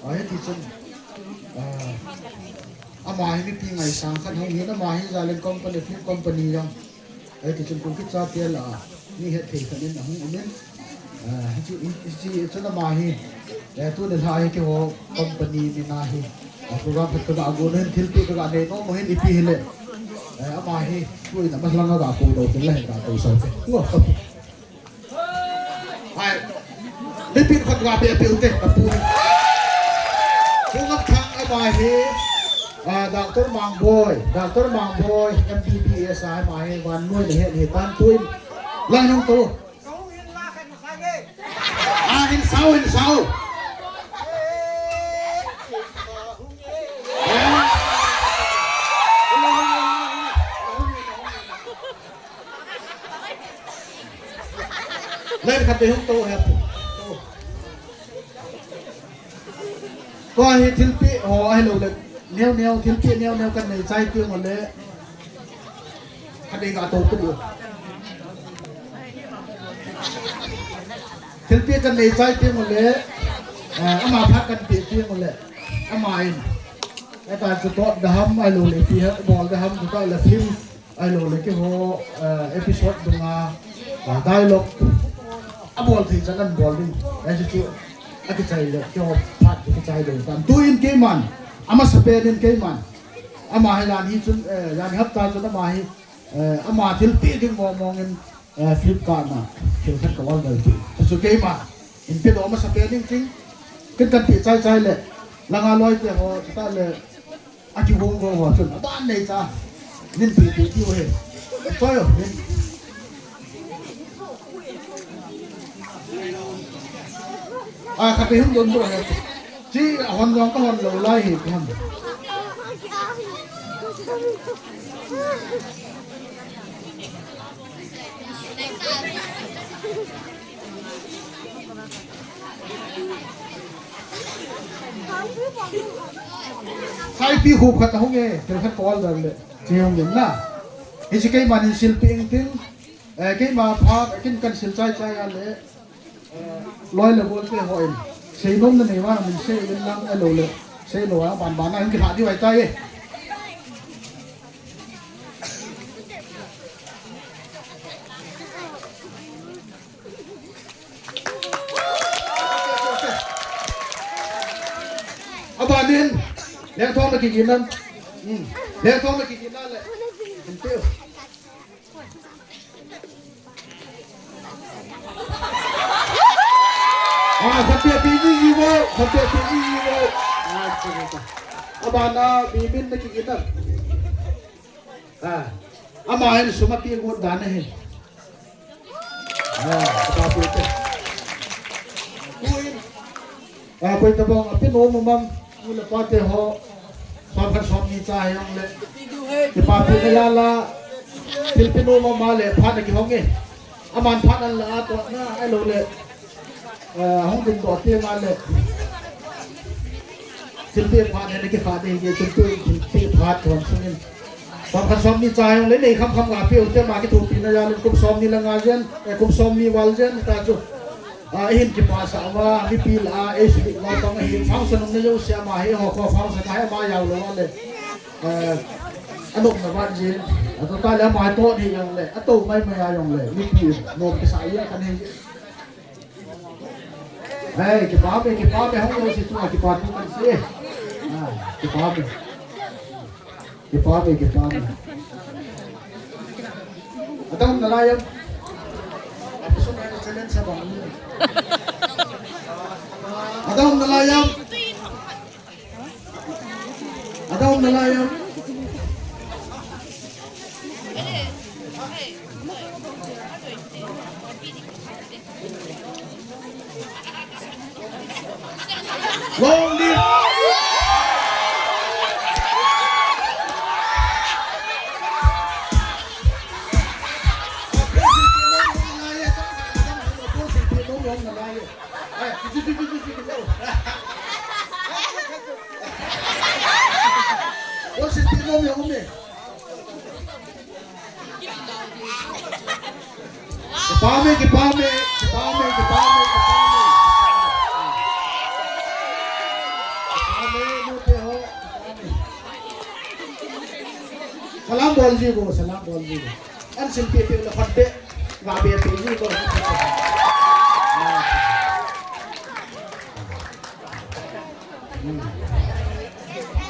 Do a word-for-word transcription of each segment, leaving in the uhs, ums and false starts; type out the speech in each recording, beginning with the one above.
Ahiti chun, ah, ama hi mipi ngaisang khat hung hin, ama hi Zalen Company, Film Company jong. Ahiti chun kum kicha tia la, mi het thei khat in ahung um in. Ah, hichi, hichi chun ama hi, eh, tuni lha hi keiho company min a hi, ah, program khat kaga gon hin, thilpeh kaga nei nom u hin ipi hile. Eh, ama hi, tuin amasalang a ga kou doh tin la hin ga kou sao te. Ngo, kapu. Ai, mipi khat ga pe pe u te, kapu. Pu Ngamthang ama hi, ah, Doctor Mangboi, Doctor Mangboi, M B B S a ama hi, vannoi na het hi tan tuin. Lang nung tu. Ah, hin sao, hin sao. Line khat te hung to he. Tua hi thilpeh ho ahilou le, neo neo, thilpeh neo neo kan nei chai teng ule. Khat dei ga to tu. Thilpeh kan nei chai teng ule, eh, ama phat kan pe teng ule, ama in. Eta chu tot da ham ahilou le, ipi ha bol da ham, chu ta le film. Ahilou le keiho, eh, episode dunga, ah, dialogue. Abol thei chan an bol ding. Ahi chu, akichai le, keiho part chu kichai ding tan. Tuin keiman, amasapen in keiman. Ama hi jan hi chun, eh, jan hapta chun ama hi, eh, ama thilpeh ding mong mong in, eh, Flipkart na, thil khat ka order pi. Chu chu keiman, in pe doh amasapen in ting. Ken kan pe chai chai le, langa loi te ho, chu ta le, Aki wong wong ho chun, aban nei cha. Nin pi pi pi he. Choi o, nin. A, khat pe hung don do he. Chi hon jong ka hon lou lai he, pi ham. Saipi khup khat ahung e, thil khat ka order le, che hung in na. Hiche keiman hin silpeh ing ting, eh, keima pha, kin kan sil chai chai a le, eh, loi le gol te ho in. Seinom na nei vang min sei in lang ahilou le, seilou a ban ban a hin kilha diu ahitai e. Abanin, Lengthong na kigin nan. Hmm. Lengthong na kigin nan le. Thank you. Ah, khat pe pi ji ji wo, khat pe pi ji ji wo. Ah, acha, acha. Abana, Bimin na kigin nan. Ah, ama hin sum api ngot dan ahi. Ah, kipa pi te. Tuin. Ah, koi tabang api nom um am, u le pa te ho. Som khat som ni cha jong le. Kipa pi na jal a. Thilpeh nom um am le, phat na kihong e. Aman phat an la a to na, ahilou le. Eh, hung ding doh teng le. Thilpeh phat nei kikha ding, hiche chun tuin thilpeh phat thon sungin. Som khat som ni cha jong le nei kham kham ga pe u te, ama kithopi na jal in kum som ni le nga jen, eh, kum som ni val jen, ta chu. Ah, ahin kipah sah uva, mipi lah a, eh, sibit uva pang ahin, function um na jouse ama hi, ho ko function a hi ama jao lou a le. Eh, anop na vat jin, ato ta le ama hi to ni jong le, ato mai mai a jong le, mipi nom kisa jeng kan hi. Hei, kipa me, kipa me, hung jouse chunga kipa thu kan sei. Ah, kipa me. Kipa me, kipa me. Adang na lai am. Adang na lai am. Adang na lai am. Long live. Oi, si ti mo mi umi. Kipa me, kipa me, kipa me, kipa me, kipa me. Salam bol ji go, salam bol ji go. An sim pe pe la khat pe. Ga be pe ji go.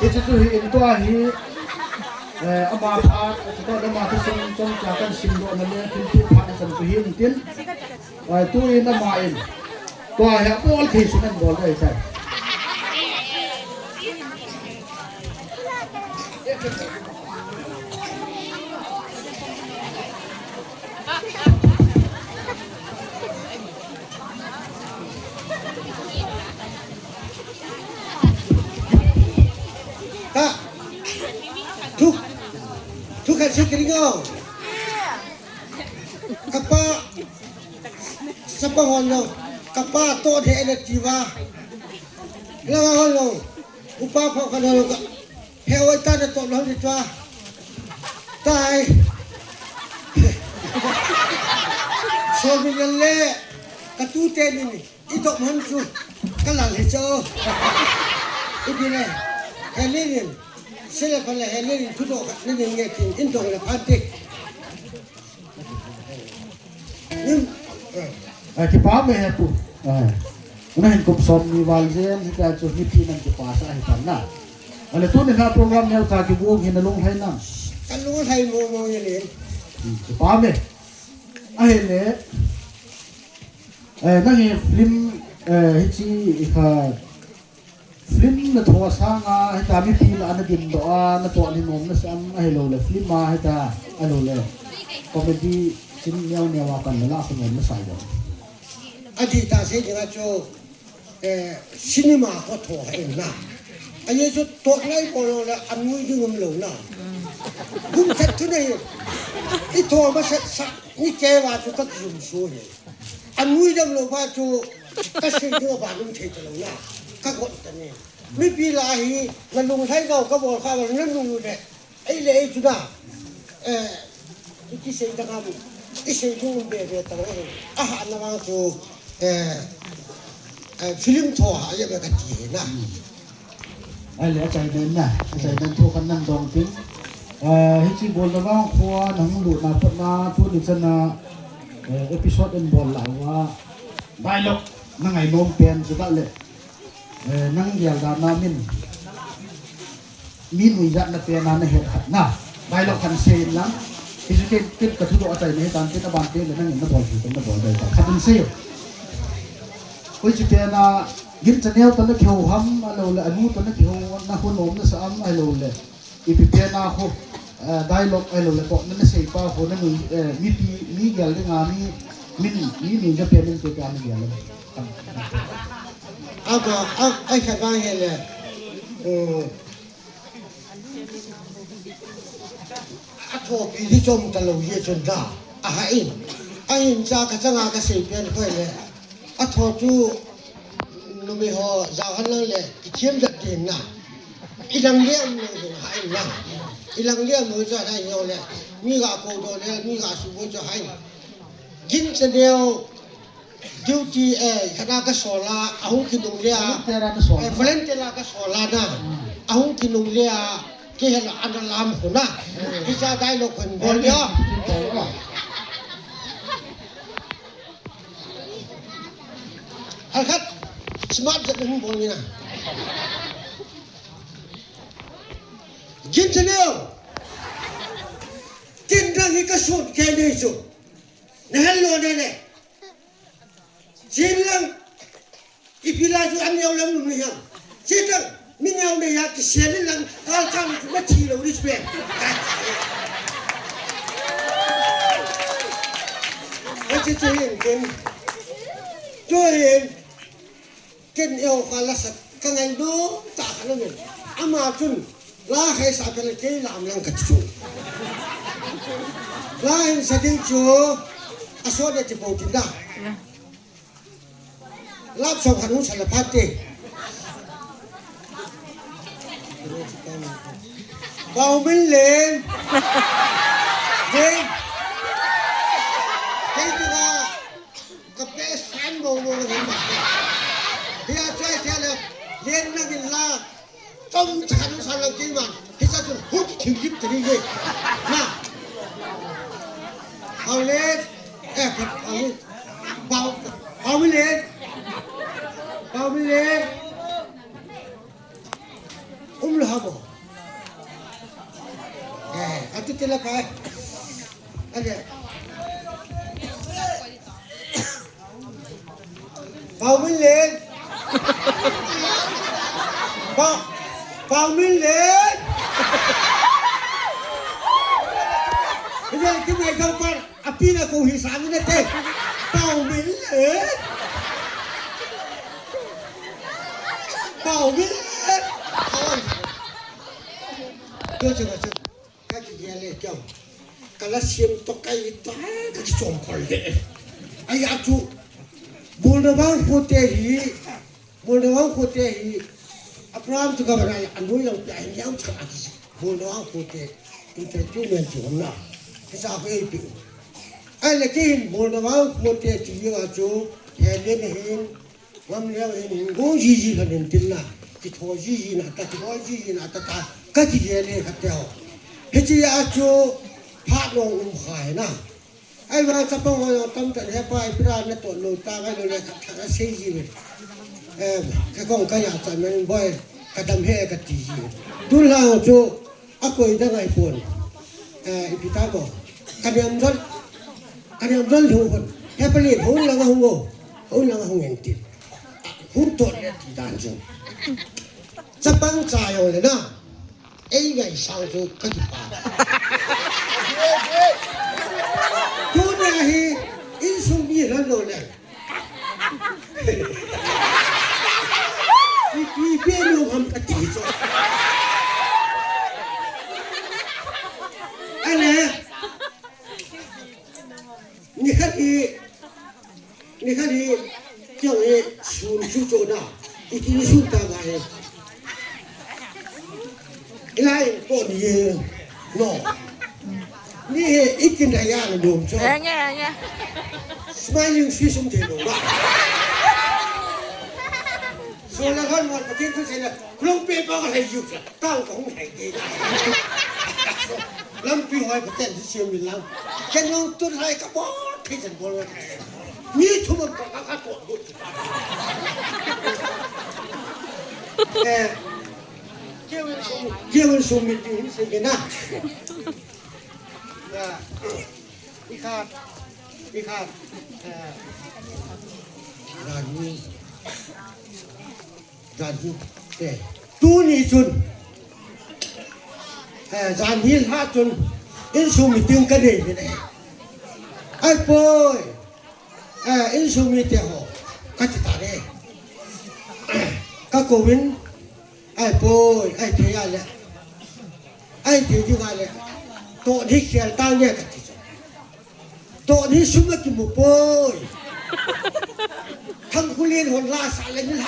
Hichu chu hi in tua hi, eh, ama phat, chuta ama thusim chomcha kan simdoh na le, thilpeh phat chan chu hi in tin. Eh, tu in ama in. Tua hi abol thei sun an bol dai tai. Ka. Thu. Thu khat sei kit ding o. Kapa. Sapa hon lo. Kapa toh the le tiva. La hon lo. Upa pha khan lo ka. He oi ta na toh lo ni tua. Tai. Somin le. Ka tute ni ni. I dok man chu. Ka lal hi cho. I bi le. He le ni. Sele pha le he le ni. Thu dok ka ni ni nge kin. In dok le phan ti. Nim. Eh. Ah, kipah me he pu. Ah. Una hin kum som ni val jen, hita chu mipi nan kipah sa hi pan na. Ale tuni na program neo cha kibung hin na lunglhai nam. Ka lunglhai mo mo ye le. Hmm, kipah me. Ahile. Eh, nang hi film, eh, hichi i kha film na tho sanga, hita mipi lah a na dindoh a, na toh ni nom na sam, ahilou le film a, hita, ahilou le comedy scene neo neo a pan na lah a khu nom na sai lo. Adih tah sei ding a chu, eh, cinema kho tho ha in na. Ahi chu toh ngai po lo le anui ding um lo na. Gum khat thu nei. I tho ma sat sat ni ke wa chu ka gum su hi. Anui dam lo ba chu ka sei ding ba lum thei ta lo na. Ka got ta ni. Mipi lah a hi na lunglhai nau ka bol kha ba na nung le. Ei le ei chu na. Eh, i kisei ta ngam, i sei lung be be ta ngam. Aha, na vang chu, eh, eh, film tho ha, ya be ka ti he na. Ai le, achai den na, achai den tho kan nan dong tin. Eh, hichi bol na vang khua, na hung lut na pat na, tuni chan a, eh, episode in bol la wa. Dialogue, na ngai nom pen chu ta le. Eh, nang gel dan na min. Mi nuijat na pen na na het khat na. Dialogue kan sei in lang. Hichu ken, ken ka thudoh a chai na hi tan ken a ban te le nang in na bol thei ken na bol dai ta. Khat in sei. Koi chi pen na gin cha neo ta na kihou ham, ahilou le anu ta na kihou na khu nom na sa am, ahilou le. Ipi pen a khu, eh, dialogue ahilou le toh na na sei pa khu na nui, eh, mipi, mi gel ding a mi, min, mi nui ja pen in te pen a mi gel le. Ama, a, a kha ba he le. Eh, a thopi hi chom ta lo hi chun da. A ha in. A in cha ka changa ka sei pen ko le. A tho chu numei ho jao han lang le kithiam jat ding na. I lang liam lo ding ha in na. I lang liam lo cha ha in lo le. Mi ga ko do le, mi ga su bo cha ha in. Gin cha neo duty, eh, khana ka sola, ahung kinung le a. Volunteer a ka sola. Eh, volunteer a ka sola na. Hmm. Ahung kinung le a, ke hela ana lam ko na. Hmm. Hi cha dialogue ko bol yo. Hmm. Al khat, smart jat na hung bol ni na. Gin cha neo. Tin dang hi ka sun ke nei chu. Na hel lo ne ne. Chin lang. Ipi la chu an neo lam lum ni ham. Chin lang. Mi neo ne ya kisian in lang. Kal kang chu ma thi lo ni chu pen. Ka chi chi hin ken. Chu hin. Ken eiho kha la sat ka ngai nom tah khat aum in. Ama chun la khat sa peh le kei lam lang ka ti chu. La hin sa ding chu a sot le ti po tin da. Lap song khat hung sa le phat te. Bau min len. Len. Kei tu ka. Ka pe san mo mo na hin ba. Hia chai chai le, len na gin la. Chomcha khat nung sang lang kei man. Hiche chun hung kithing lip tani nge. Na. Paolen. Eh, Paolen. Pao, Paolen. Paolen. Umlou ham o. Eh, atu tila kai. Ale. Paolen. Pa, Paolen. Ijal ki mai kang par. Api na ko hi sang na te. Paolen. Paolen. Awan. Tua chu, tua chu. Ka kigel e keu. Ka la siam toh kai ta, ka kichom khol e. Ahi a chu. Bolna vang khote hi. Bolna vang khote hi. Abraham chu ka bana anoi lang pi a hin yau cha a ki. Bolna vang khote. Entertainment chu na. Kisa ko e pi. Ahile kei hin bolna vang khote ti a chu. Helen hin. Ngam leu hin, hin go jiji khat in tin na, kitho jiji na ta, kitho jiji na ta ta, ka kigel e khat teu. Hiche a chu, phat long um kha e na. Ahivang chapang ho jong tamtah in, he pa, ipi ra natoh lou ta, ngai lou le khat khat asei ji ve. Em, ka kong ka ya chan man boi, ka dam e ka ti ji ve. Tun lang chu, Akoi dang ahipon. Eh, ipi ta mo. Ka niam jol. Ka niam jol hung hon. He pali, hung lang hung o. Hung lang hung en tin. Hung toh le ti dan jong. Chapang cha jong le na. Ei ngai sang chu ka kipa. Tuni hi insung mi ran lo le. Ipi, ipi anu ham kati chu. Ahile, nikhat hi, nikhat hi, kei hi sun chu chu na, iti sun ta ngai. Ilai ko ni ye. No. Ni he ikin da ya no dom cho. Enge, enge. Smiling face um te no ba. So la kan wan patin tu se la. Kulong pe pa ka hai yu sa. Tao ka hung hai ke. Lampi hoi patin tu se mi lang. Ken long tu hai ka bo. Thei jan bol. Ni thu man ka ka ko. Eh. Keu insung meeting hin sei kit na. Ya. Ikhat. Ikhat. Eh. Janhi. Janhi. Eh. Tuni chun. Eh, janhi lha chun. Insung meeting ka nei ni. Ahipoi. Eh, insung mite ho, kati ta le. Ka kou in, ahipoi, ahithei a le. Ahithei ding a le. Toh ni khel ta nge kati chu. Toh ni sum a kimu poi. Thangkhulen hon la sa le ni la.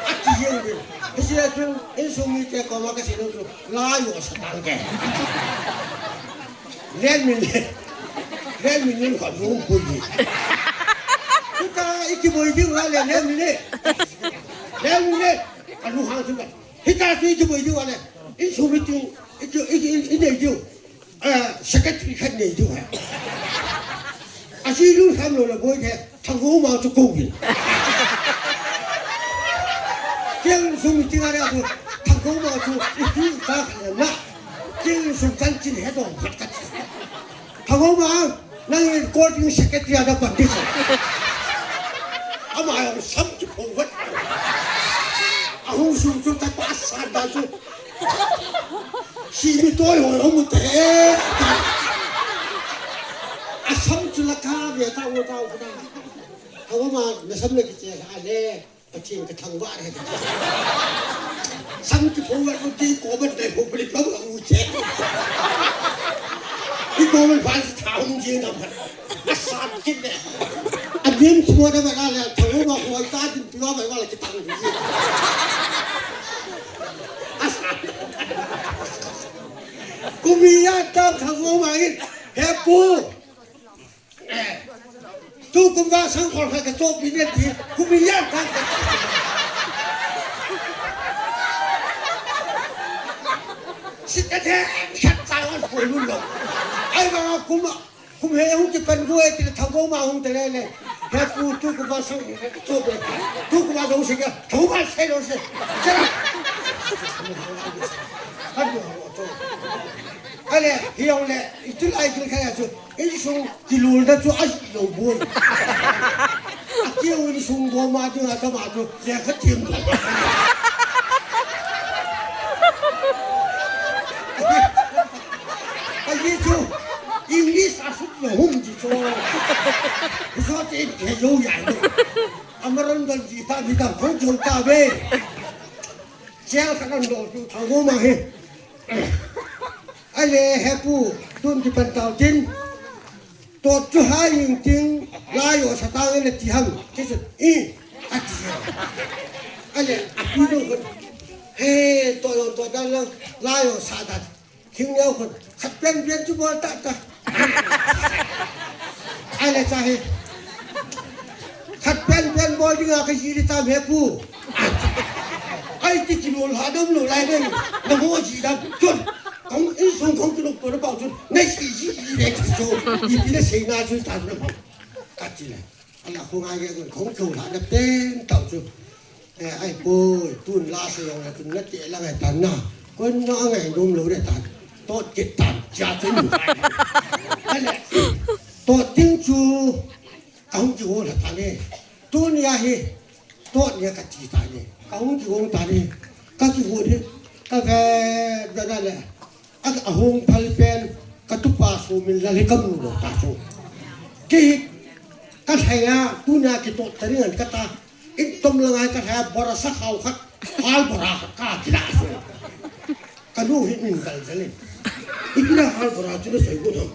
Ati jeng ding. Hiche a chun, insung mite koma ka sei nom chu. La jo sa tang ke. Len min le. Len min le khat lung pui. Hita i kiboi ding uva le, len min le. Len min le. Ka lu hang chu ka. Hita chu i kiboi ding uva le. Insung meeting. I ki, i ki, i nei diu. Eh, secretary khat nei diu hai. Aji lu tham lou le boi the. Thanghouma chu kou in. Kei insung meeting a le chu, Thanghouma chu, ipi ta khat na. Kei insung chanchin he dong khat khat. Thanghouma, nang in recording secretary a na pan ding. Ama jong sam kipho vet. Ahung sung chu ta pa sa da chu. Simi toi ho ho mu te. Asam chu la ka ve ta u ta u na. Thanghouma, nasam le kiche a le. Pathen ka thangvah e. Sam kipho vet u ti ko ban dai ho bli pa u che. I ko ban phan sa tha hung jing nam. Asam kit le. Adim chmo da ba le Thanghouma hoi ta din pi wa ba la kitang. Kum ijat tam Thanghouma in. He pu. Eh. Tukum va sang khol khat ka chohpeh ne ti. Kum ijat tam. Sit ka the, khat chang an poi lun lo. Ai ba kum, kum he hung kipan gu e ti le thang go ma hung te le le. He pu tu ku ba sang, tu ku, tu ku ba jong se ka, tu ba se lo se. Chera. Kan lo to. Ale, hi ong le, itu lai kin kha ya chu. Insung kilulna chu a lo boi. Akiu insung boma chu a tama chu lekha thiam. Ahi chu English a sut lo hum ji chu. Zo te he yo ya ni. Amaran dan ji ta ni ta khong jo ta ve. Chel kha nan lo chu thang go ma he. Ale he pu tun kipan tau tin. Tot chu ha ing ting, lai o sa tang le ti ham. Ti chu, i, a ti. Ale, a pi no ko. He, to yo to dan lang, lai o sa dan. Thing neo ko. Khat pen pen chu bol ta ta. Ale cha he. Khat pen pen bol ding a ka ji le ta me pu. Ai ti kilol ha dam lo lai ding. Na mo ji dam. Chun. Kong insung kong kinok to na pau chun. Na si ji ji le ki chu. Ipi na sei na chu ta na pau. Ka ti le. Ala kong ai ke kong kilol ha na pen tau chu. Eh, ai poi, tun la se yong la tun na te la ngai tan na. Kon no ngai nom lo le tan. Tot kit tan. Cha chu. Ale. Tot ting chu. Ka hung kihou lha ta ne. Tuni a hi, tot nia ka ti ta ne. Ka hung kihou ta ne. Ka kihou hi, ka ve, ve na le. A, a hung phal pen, ka tupa Sominlal hi ka mu lo ta chu. Kei hi, ka lhai a, tuni a kitot ta ring an ka ta. In tom la ngai ka lhai a, bora sa khau khat, hal bora khat ka kila chu. Ka nu hi min kal jal in. Ipi na hal bora chu na soi ko thang.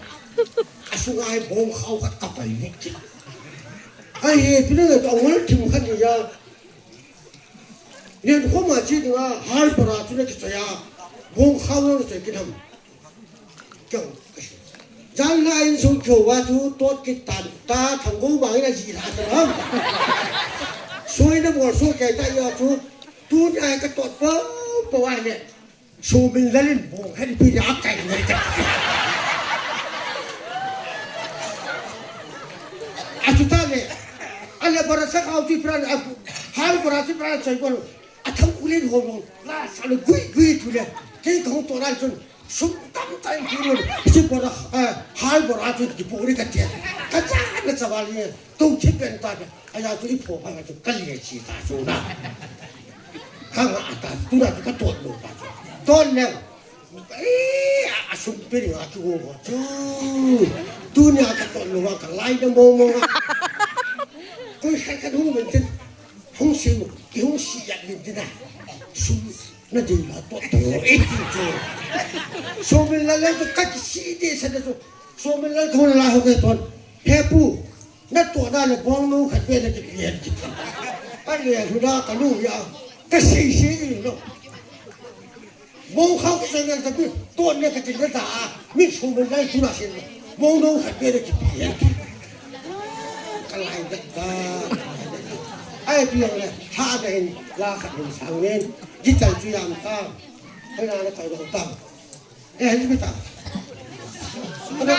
A sunga hi bong khau khat ka pai ni ki. Ai he, ipi na to ngol thim khat ni ya. Nen khoma chi dinga hal bora chu na ki chaya. Bong khau na soi ki tham. Kyo. Jan la insung kyo wa chu tot ki tan ta thang go ma ina ji la ta ham. Soi na bol so ke ta ya chu. Tuni a ka tot pa, pa wa ne. Sominlal in bong khat ipi dia a kai ngai ka. A chu ta le. A le bora sa khau chu ipi ra, a hal bora chu ipi ra choi bol. A thang u len ho long. La sa le gui gui chu le. Kei ka hung to ran chun. Sum tam ta in pi lun. Si bora, eh, hal bora chu ki bori ka tia. Ka cha na cha wa le. Tung thi pen ta. A ya chu i pho pa chu ka le chi ta chu na. Ka nga ta, tu na chu ka tot lo ta chu. Tot le. Eh, a, a sum pe ri a chu go chu. Tuni a ka tot lo ka lai na mo mo. Ko sai ka hung men tin. Hung si, i hung si ya men tin na. Sum na ding la tot to e ti chu. Sominlal le ka si de sa de chu. Sominlal ko la ho ke ton. He pu. Na to na le bong no khat be na ki pi hen ki. A le hu na ka lu ya. Ka sei sei no. Bong khau ka sang ka pi. To ne ka ti le ta. Mi chu mo lai tu na sen. Bong no khat be na ki pi hen ki. Ka lai da da. Ai pi le. Ha da hin la khat hin sang nen. Ji tal chu yam ta. Ai na na kai lo ta. Eh, ni ta. Suna,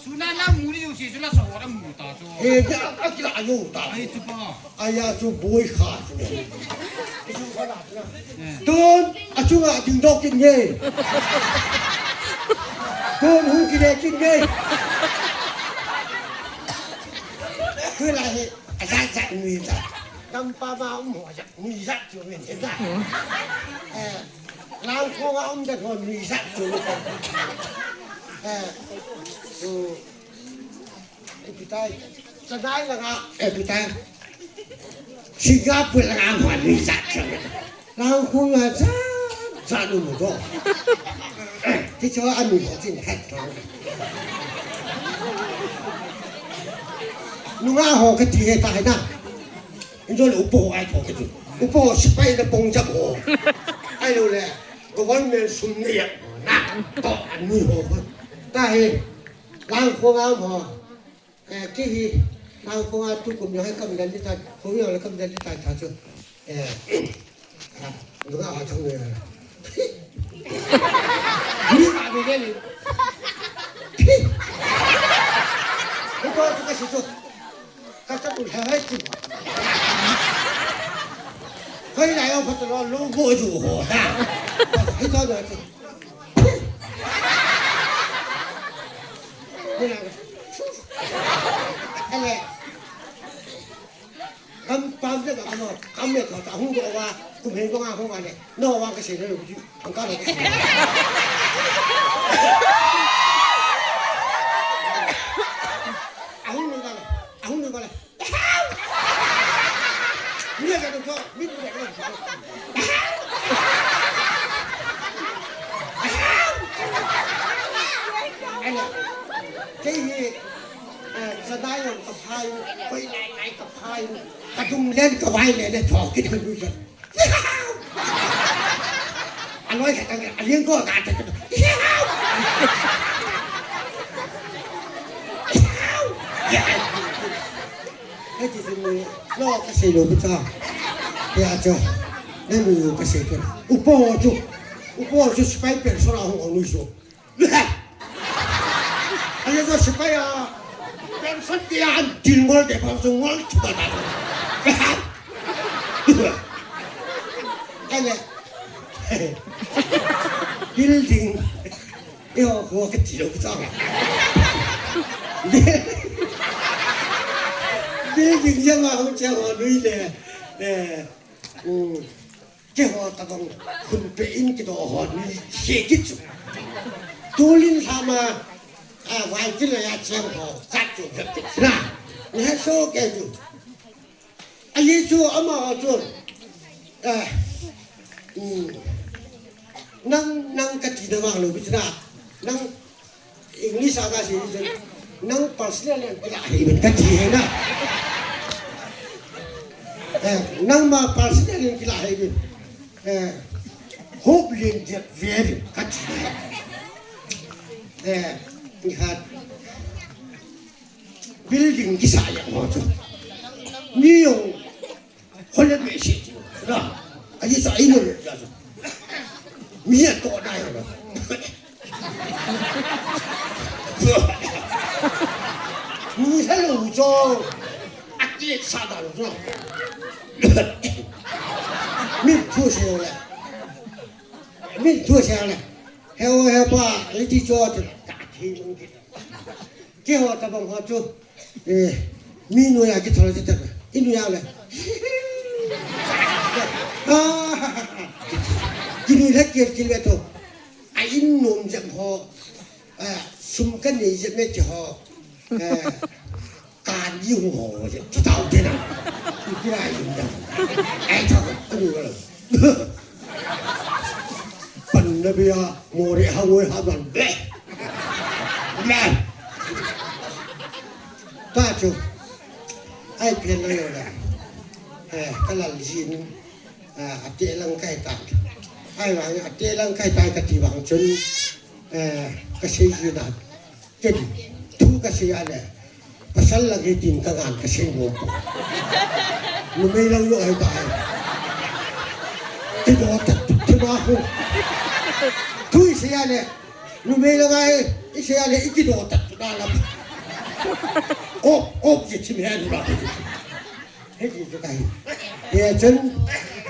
suna na muri u si suna so ora mu ta chu. Eh, ya, a kila ayo ta. Ai chu pa. Aya chu boi kha chu. Eh. Tun, a chu nga ding dok kin nge. Tun, hu ki le kin nge. Ku la he, a za za mi ta. Dam pa ma um ho ja. Nui jat chu min te da. Eh, Langkhong a um da thon nui jat chu min te. Eh, u, eh, pi tai. Chennai langa, eh, pi tai. Singapore langa thon nui jat chu min te. Langkhong a jat, jat nu mo to. Eh, ti cho a nui ho chin khat to. Nunga ho ka ti he ta he na. Injo le upo ho ai tho ke chu. Upo ho sipai na pong jap ho. Ai lo le. Government sum ne ya. Na. To anui ho. Ta he. Langkhong a um ho. Eh, kei hi. Langkhong a tu kum ya hai kam dan ni ta. Ko ya le kam dan ni ta ta chu. Eh. Ah, nunga ho thang ne. Guri ka be le ni. Phi. Ni ko tu ka si tu. Ka ta tu ha ha si. Ko ina yo pa tu lo lo go ju ho ha. Hi to do ti. Ni na. Ale. Kam pam le ba kam, kam le ka ta hung do wa, kum he ko nga ko nga le. No wa ka se le ju. Ang ka le. Ahung ni ka le. Ahung ni ka le. Ni ka to, ni ka to. Ai ya. Kei hi, eh, sa dai yong ka phai, koi lai lai ka phai, ka dum len ka vai len le thok kit ka du ka. Aloi ka tang, aliang ko ka tang. Hei, ti ti ni, lo ka sei lo ka cha. Ya cha. Nanu ka sei ka. Upo chu. Upo chu spy pen so la ho nu so. Ale jo sipai a, pension ti a, an tin ngol de, pension ngol chuba da. Ale. Building. Yo, ko ke ti lo sa. Building ya ma ho cha ho lui le. Eh. Mm. Keiho tabang khun pe in kido ho ni se kit chu. Tulin lhama, a, vai kila ya cheng ho, chat chu, chat chu. Na, ni ha so ke chu. A ye chu ama ho chu. A, um, nang, nang ka ti na ma lo bi na. Nang English a ka sei chu, nang personal in kila hei bin ka ti he na. Eh, nang ma personal in kila hei bin. Eh, hope lin jet very ka ti he. Eh, ni hat building kisa ya mo chu. Ni yo Hole be si chu. Na. Aji sa ino le ja chu. Mi a to da yo na. Mi sa lo cho. Ati sa da lo cho. Mi thu se le. Mi thu se le. He o he pa, le ti cho te. Ta thi lung ti. Keiho tabang ho chu, eh, mi noiya kithol chu ta, i noiya le. Ah, kinoi le kil kil ve to. A in nom jep ho, ah, sum ka nei jep me ti ho, eh, kan i hu ho jep, chu tau te na. I kira i um da. Ai tau, a noi le. Pan na bia, mo re ha ngoi ha ban be. Be. Ta chu. Ai pen na yo da. Eh, ka lal jin. Ah, a te lang kai ta. Ai wa, a te lang kai ta ka ti vang chun. Eh, ka sei jin na. Ken, thu ka sei a le, pasal lang hi tin ka ngan ka sei mo. Numei lang yo hai ta hai. Kido ta tu ti ma hu. Thu i sei a le, numei lang ai, i sei a le, i kido ta tu na la. Op, op, je chim he du la. He ti chu ka hi. He chun,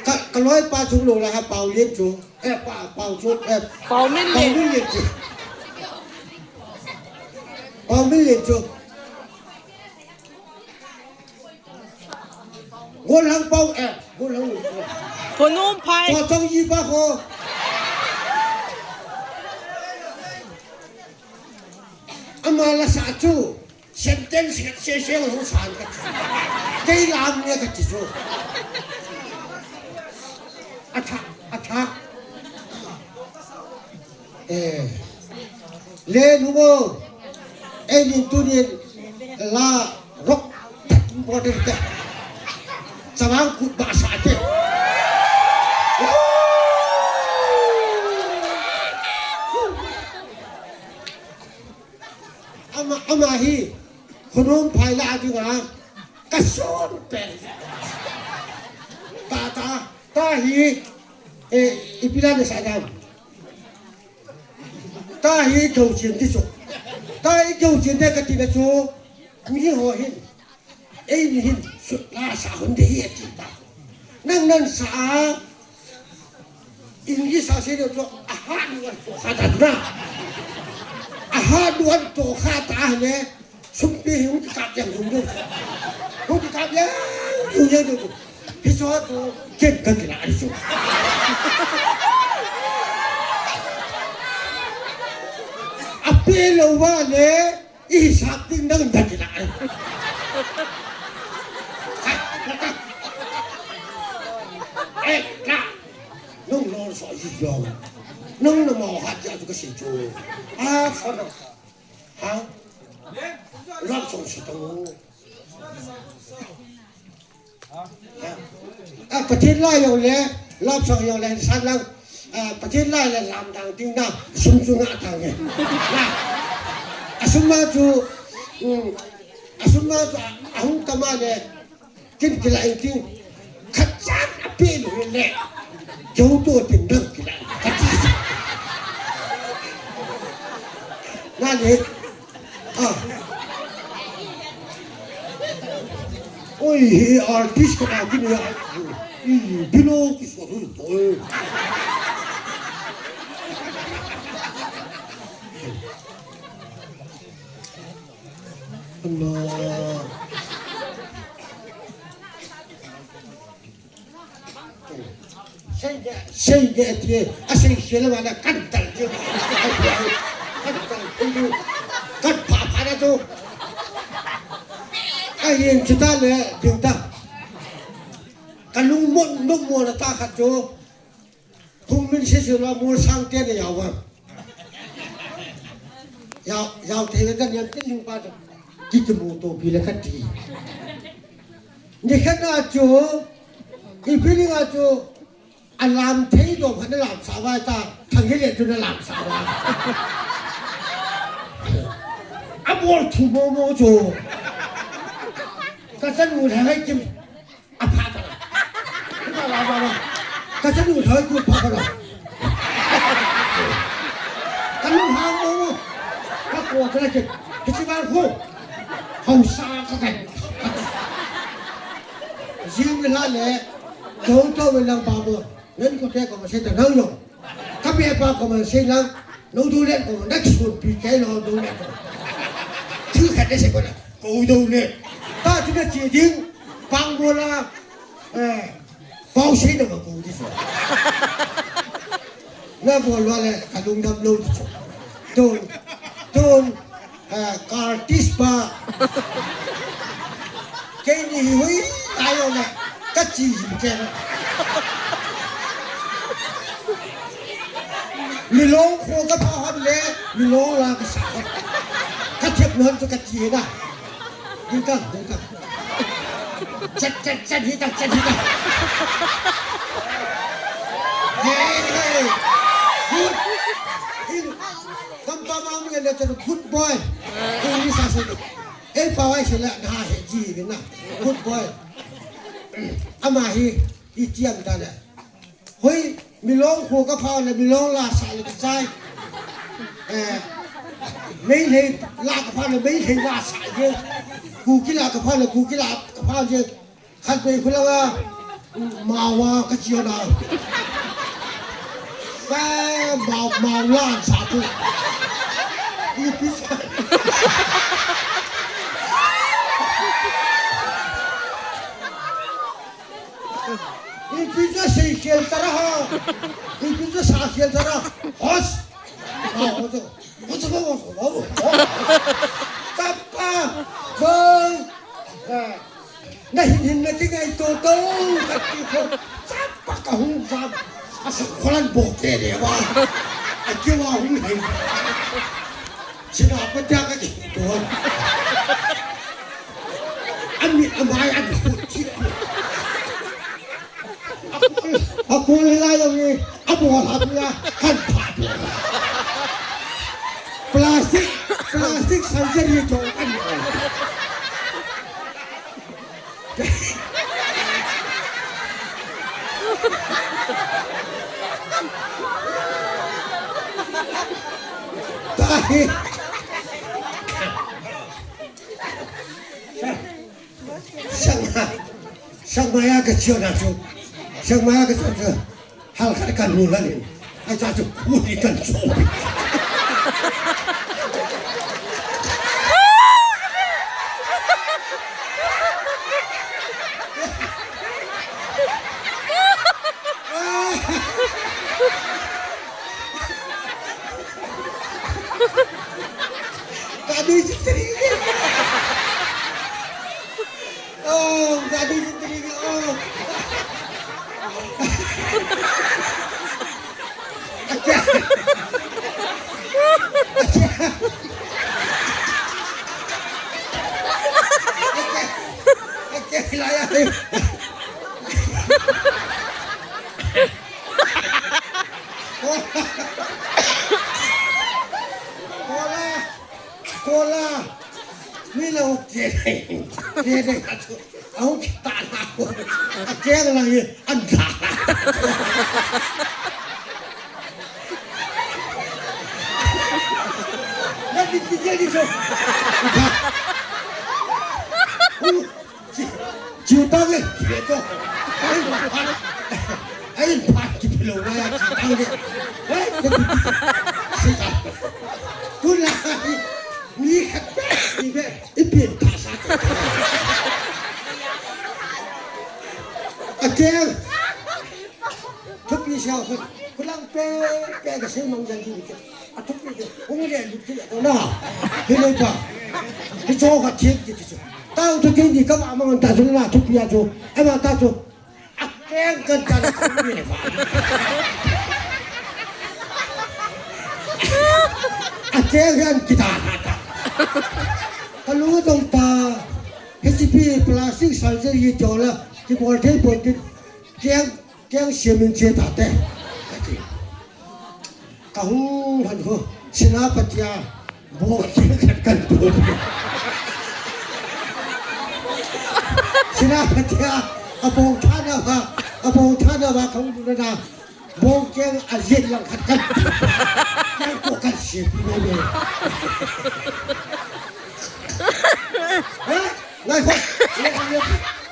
ka, ka loi pa chu lo la ha pau lien chu. Eh, pa, pau chu, eh, pau min lien chu. Pau min lien chu. Gol hang pau, eh, gol hang. Ko nom phai. Ko chong yi pa ko. Ama la sa chu. Sentence khat sese hung san ka ti. Kei lam nge ka ti chu. Atha, atha. Eh. Le nu mo. Ei nin tu nin la rock. Important ka. Chawang kut ba sa te. Ama, ama hi, khonung phai la dinga, ka son pe. Ta, ta, ta hi, eh, ipi la na sa dam. Tahi keu chin ti chu. Tahi keu chin de kati na chu. Miho hin. Eini hin. Sut la sa hun de hi ati ta. Nang nan sa a. English a sei ding chu, a hat duan toh kha ta na. A hat duan toh kha ta le, sumpi hi hung kikap jeng jeng ding. Hung kikap jeng jeng ding. Hichu chu, ken ka kila ahi chu. A pe lou va le, I hisap ding nang na kila. Eh, na. Nung lor so yi yo. Nung na mo ha ja ju ka si ju. Ah, for the, ha? Love song si to. Ah, Pathen la jong le, love song jong le, san lang, ah, Pathen la le lam dang ding na, sum chu nga tang e. Na, a sum ma chu, um, a sum ma chu, a hung kama le, kin kila in ting, khat chan a pe lu le, keu to tin dang kila, khat chan. Na le, Ah. Oi, hi artist ka na kini ya. Ih, bilo ki so ru to. Allah. Sei nge, sei nge ti, a sei sei le ma na kan tal ti. Kan tal ti. Kan pha pha na tu. A yin chu ta le, ding ta. Ka lung mon, lung mon ta khat chu. Thum min se se la mo sang te ne ya wa. Yau, yau te le kan yan tin ling pa tu. Ki ki mo to pi le ka ti. Ni khat na chu, i feeling a chu, a lam thei dom khat na lam sa vai ta, thang hi le chu na lam sa vai. A bol thu mo mo chu. Ka chan u thang hai kim, a pha ta la. Ka la la la. Ka chan u thang hai kim pha ta la. Ka lu hang mo mo. Ka ko ta la kim. Hichi ba khu. Hausa ka kai. Jing la le. Tou tou lang ba mo. Nang ko te ko ma sei ta nang yo. Ka be pa ko ma sei lang. No do le ko na sun pi ke no do le ko. Thu khat de se ko na. Ko do le. Ta chu na chi ding. Pang bo la. Eh. Pau sei na ko di so. Na bo lo le ka lung dam lo di so. Don. Don. Ah, ka artist pa. Keini hi hui, tayo na. Ka chi hi ke. Milong kho ka pha hon le, milong la ka sa hon. Ka thep non chu ka chi na. Ding ta, ding ta. Chat, chat, chat, hi ta, chat, hi ta. Hey, hey. Good. In, Kam pa ma mi le chu good boy. English a sei. Ei pa wai sei la na he ji ni na. Good boy. Ama hi i tiam ta le. Hoi, milong kho ka pha le milong la sa le ka chai. Eh, Meitei la ka pha le Meitei la sa ye. Kuki la ka pha le Kuki la ka pha ye. Khat vei khu langa, mawa ka chi hon a. Ka mau, mau lan sa tu. Ipi sa. Ipi sa sei khel tara ha. Ipi sa sa khel tara. Hos. Ah, hos. Hos, hos, hos, hos. Kapa. Vang. Ah. Na hin hin na ti ngai to to, ka ti ko. Chapa ka hung jam. A sa kholan bo ke de wa. A ke wa hung hin. Sina pa ta ka ki to. Ami amai an ko ti ko. A ko, a ko le la yo ni. A bo la pia. Kan pa pia. Plastic, plastic surgery to kan. Sangma, sangma ya ka chiu na chu. Sangma ya ka chiu chu. Hal khat kan nu la nin. Ai cha chu ku ni kan chu. Kadu istri. Oh, kadu istri. Oh. Acha. Acha. Acha. Acha. Kola, kola, mi lo kei, kei de ka chu, au kita na ko, akeng la ye, an da. Na di di di so. Chiu tang le, chiu to. Ai, ai, ai, pa, ki pilo na ya, chiu tang le. Ai, ko tu tu. Sika. Kula, ni khat, ni be, ipi ta sa. Akeng. Thupi sia khu, khu lang pe, pe ka sei mang jang ki ke. A thupi ke, hung le lut ke ko na. Hi le pa. Hi cho ka thiam ke chu. Tao thu ke ni ka ma mang ta chu na thupi a chu. Ama ta chu. Akeng kan ta na thupi le pa. Akeng kan kita na ta. Ka lu tong ta. H P plastic surgery to la. Ki bol thei pon tin. Keng Keng siamin che tate. Ka ti. Ka hung han ho. Senapati a. Bong keng khat kan tu. Senapati a. A bong thana ba. A bong thana ba ka hung na na. Bong keng a jet lang khat kan tu. Keng ko kan siapi me me. Ha? Ngai ko. Ngai ko.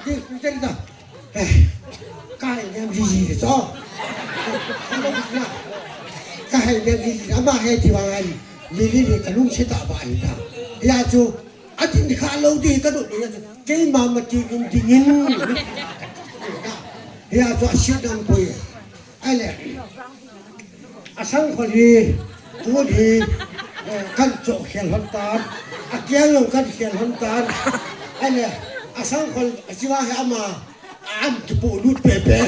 Di, di, di, di. Eh, ka hai nem ji ji de cho. Ka hai nem ji ji, ama he ti vang a li, li li li ka lungset a ba hi ta. Ya chu, a tin kha lo ti ka dot ya chu. Keima ma ti in ti in. Ya chu a siat dam poi. Ai le. A sangkhol hi, tun hi, eh, kan cho khel hon tan, a kiang jong kan khel hon tan. Ai le, a sangkhol, a chiva hi ama, an kipu lut pepe.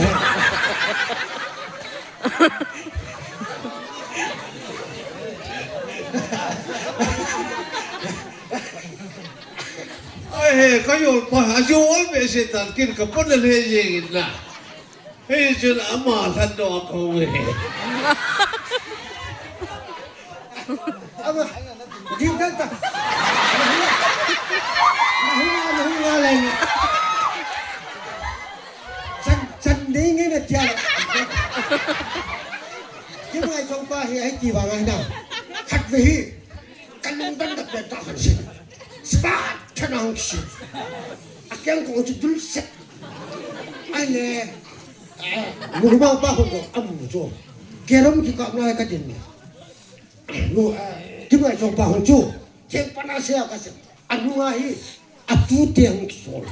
Ai he, ka jol pa, a jol be se tan kin ka pon le jeng in na. Hei, chun ama lhan doh a ko nge. Ama, ding kan ta. Nahung a, nahung a lai ni. Chan, chan ding nge na tia. Ki mai chong pa hi, ai ki vang ai na. Khat ve hi. Kan lung dan da pe ta han si. Spa, chan a hung si. A kiang ko chu dul set. Ai le. Nungma pa hon ko amu chu. Kerom kikapna ka din. Nu, eh, Kimngai chong pa hon chu. Cheng pana se ka se. Anu nga hi. Atu te hung kisol.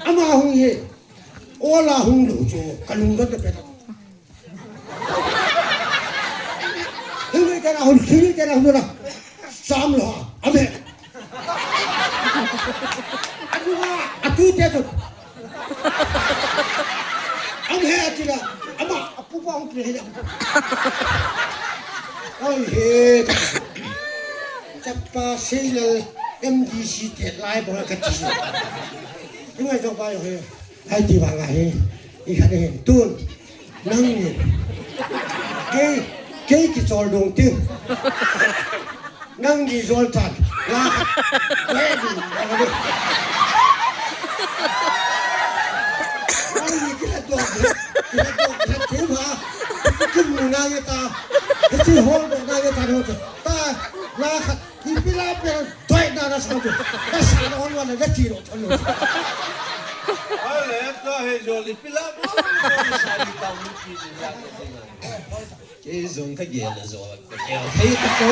Ama hung hi. Ola hung lo chu. Ka lung don da pe ta. Hung ni tena hung, hung ni tena hung na. Sam lo ha. Amen. Anu nga, atu te chu. Am he atila, ama, apu pa hung kile he. Ai he. Chapa seilal M D C te lai bo ka ti. Ingai jong pa yo he. Ai ti ba nga he. I kha he tun. Nang ni. Kei, kei kichol dong ting. Nang ni jol tan. La. Koi ni. Nang ni kila to. Kila to. Kila to. Kum na ye ta. Ti hol na ye ta no. Ta. Ka sa lo lo na ti lo thon lo. Ale, ka he jo li pila mo, sa li ta mo ti ni ya. Kei jong ka gel a jo, ka gel thei ta ko.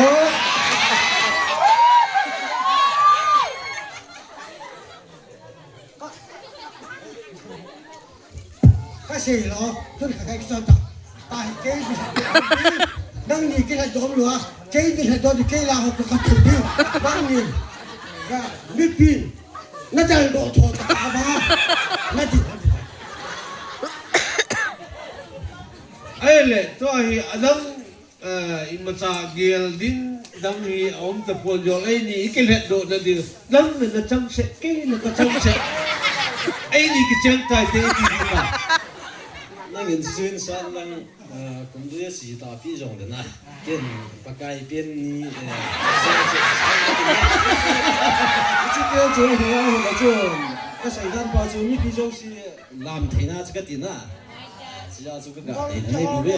Ka sei lo, tun ka kai sa ta. Ta hi kei di sa. Nangni kei la dom lo a, kei di sa do di kei la ho ka tu di. Nangni. Ka mi pin. Na jal do tho ta ka ba. Na di. Ai le, tua hi adang, eh, imacha gel ding dang hi aum tapon jol, eini i kilhet doh na ding. Nang na na chang se, kei na ka chang se. Eini kichang tai te i ti ding ta. Nangin suin san lang, eh, kum dui a si ta pi jong de na. Ken Pakai pen ni, eh, chi pen chu hi a hin a chun. Ka sei dan pa chu mipi jong si lam theina chu ka ti na. Sia chu ka ga dei na nei bu ve.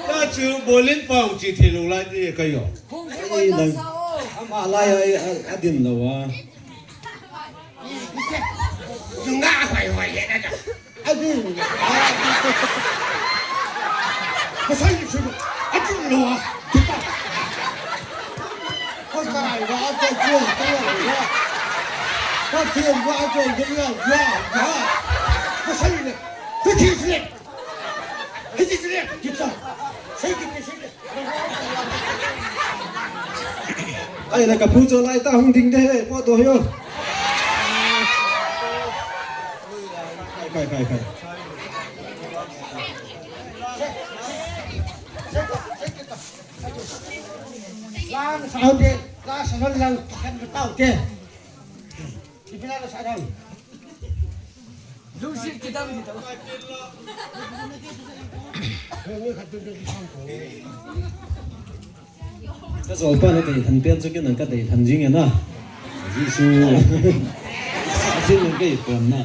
Ta chu bolin pau chi thei lo lai ti ka yo. Ei, nang. Ama lai a, a, a din lo a. Nga hoi hoi ye na. A din. Ka sai chu. A din lo a. Oi, carai, va, a choi, choi, choi, va. Pathen va, a choi, choi, va, va. Pasal le. Pathen le. Hiti le. Kita. Sei kiti, sei kiti. Ai, na kapu cho lai ta hung ding de, po to yo. Kai, kai, kai, kai. Lang sao te, lang sao lang, kan tao te. Ipila na sa dang. Lungsit kita kita. Ka jol pa na dei than pen chu ken nang ka dei than jing e na. Jesu. Sa chin nang kei pon na.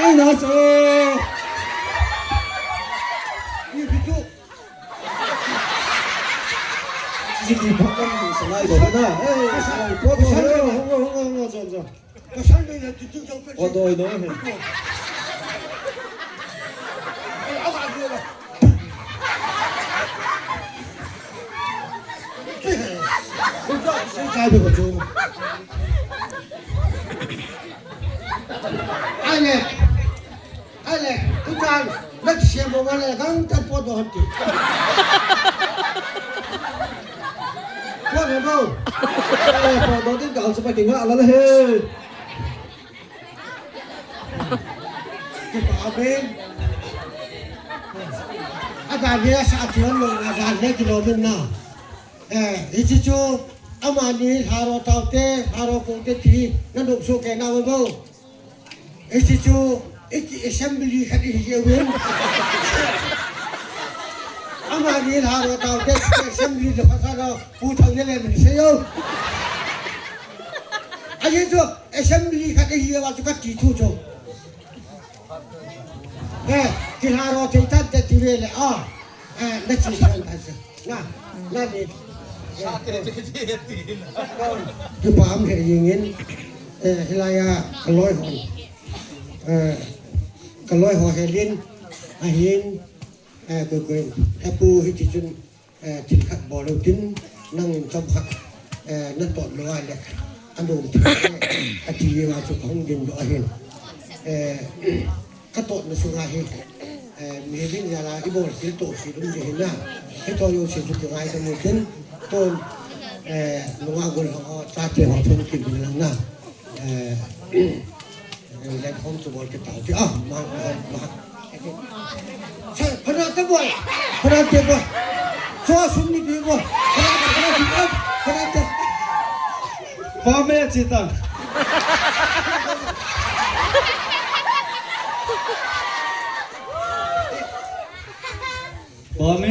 Ai na so. Ni bitu. Jing ni pon na sa lai do na. Ei, sa lai pon na. Hong hong hong hong hong hong. Pasal ni na tutu jong pe. O doi no he. Ai, au ka ni la. Ko ka se ka de ko chu. Ai le. Ai le, tutan, nak siya mo wala gang tan po do hati. Po do do. Eh, po do din ka ang sa pakinga ala la he. Amen. Ada dia sa atuan lo, ada dia kilomin na. Eh, hichi chu, amani haro taute, haro kongte ti, na dok so ke na bo. Hichi chu, iki assembly khat ihi uvin. Amani haro taute, assembly le pasal lo, pu thang le le se yo. Ahi chu, assembly khat ihi uva chu kati thu chu. Eh, kiharo thei tante ti ve le, ah. Eh, na chi san ta sa. Na, na ni. Kipah um he jingin, eh, hilai a ka loi ho. Eh, ka loi ho helin, ahin, eh, koi, koi, hepu hiti chun, eh, thil khat bol lou tin, nang chom khat, eh, na tot lou a le, anom thei, ati a chu ka hung din lou ahin. Eh, Ka totna sunga hi, eh, mi ding jala i bol thil toh thil um ding hi na. Hi to yo se chu ki ngai ta mu tin, ton, eh, nunga gol ho, chate ho thon ki ding lang na. Eh, eh, let home to bol ki tao ti. Ah, ma, ma, ma. Sa, phana te bol, phana te bol. So sum ni bi bol. Phana te, phana te, phana te. Pa me chi ta. Pa me